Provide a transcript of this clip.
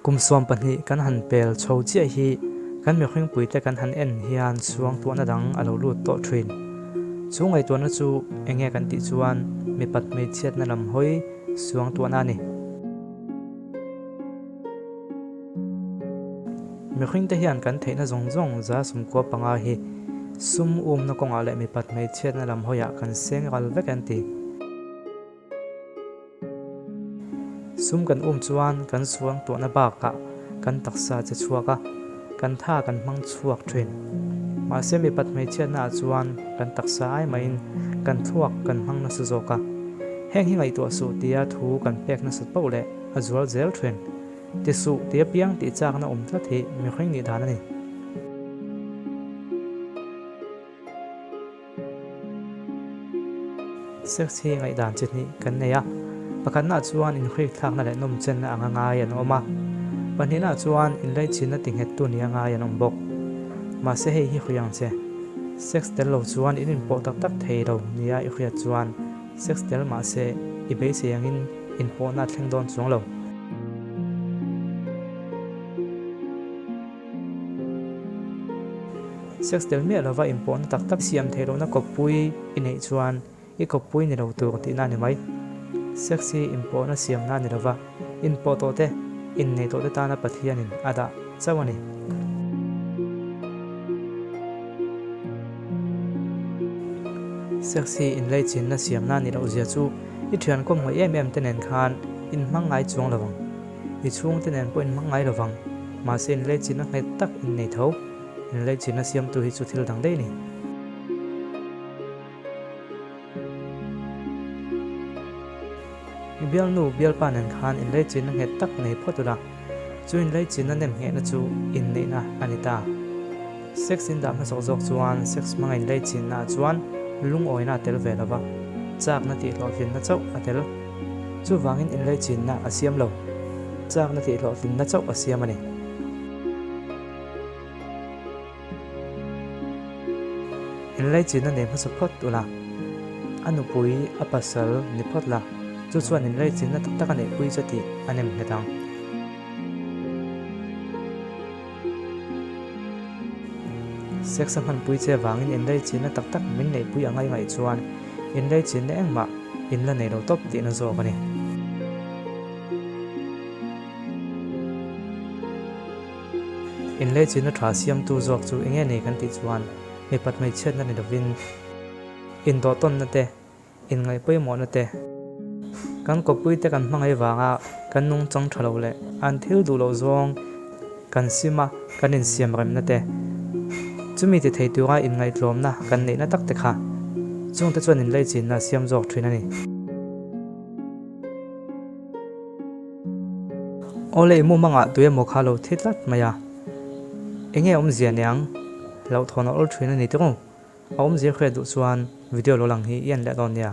Kum 12 kan han pel chho chiah hi kan mihringpuite kan han en hian suangtuahna dang a lo lut tawh thin. Chu ngaihtuahna chu enge kan tih chuan mipat hmeichhiatna lam hawi suangtuahna a ni. Mihringte hian kan theihna zawng zawng 95% hi sum umna kawngah leh mipat hmeichhiatna lam hawiah kan seng ral vek an ti. Sum kan um chuan kan suangtuahna bakah kan taksa che chhuak a, kan tha kan hmang chhuak thin. Mahse mipat hmeichhiatnaah chuan kan taksa ai mahin kan thluak kan hmang nasa zawk a. Heng hi ngaihtuah suh tia thu kan pek nasat poh leh a zual zel thin. Ti suh ti apiang tih chakna awm tlat hi mihring nih dan a ni. Sex hi ngaihdan chi hnih kan nei a, pakhatnaah chuan inhrikthlakna leh nawmchenna anga ngai an awm a, pahnihnaah chuan inlaichinna tinghettu nia ngai an awm bawk. Mahse hei hi hria ang che, sex tel lo chuan in inpawh tak tak thei lo nia i hriat chuan sex tel mahse i beisei angin inpawhna a thleng dawn chuang lo. Sex tel miah lova inpawhna tak tak siam theih lohna kawppui i neih chuan i kawppui ni lo tur tihna a ni mai. Sex hi inpawhna siamna a ni lova, inpawh tawh te, innei tawh te tana Pathianin a dah chauh a ni. Sex hi inleichinna siamna a nih loh zia chu i thian kawm ngaih em em te nen khan inhmang ngai chuang lo ang. I chhungte nen pawh inhmang ngai lo vang, mahse inleichinna nghet tak in nei tho. Inleichinna siamtu hi chu thil dang daih a ni. I bialnu bialpa nen khan inleichinna nghet tak nei phawt ula, chu inleichinna nem nghehna chu inneihna a ni ta. Sex in dah hmasawk zawk chuan sex hmanga inleichinna ah chuan lungawina a tel ve lo va, chakna tihhlawhtlinna chauh a tel. Chuvangin inleichinna a siam lo, chakna tihhlawhtlinna chauh a siam a ni. Inleichinna nei hmasa phawt ula, a nupui a pasal ni phawt la, chu chuan inleichinna tak tak a neihpui che tih a nem nghet ang. Sex a hmanpui che vangin inleichinna tak tak min neihpui ang a i ngaih chuan inleichinna engmah in la nei lo tawp tihna zawk a ni. Inleichinna tha siamtu zawk chu enge nei kan tih chuan mipat hmeichhiatna ni lovin indawhtawnna te, Inngaih pawimawhna te, kan kawppuite kan hmangaih vanga kan nungchang tha lo leh an thil duh loh zawng kan sim a, kan insiam remna te, chumi ti thei tura inngaihtlawmna kan neihna tak te kha chungte chuan inleichinna a siam zawk thin a ni. Awle i mumangah tuemaw kha lo thi tlat mai a, enge awmzia niang? Hlauhthawn a awl thin a ni tiraw? A awmzia hriat duh chuan video lo lang hi i en leh dawn nia.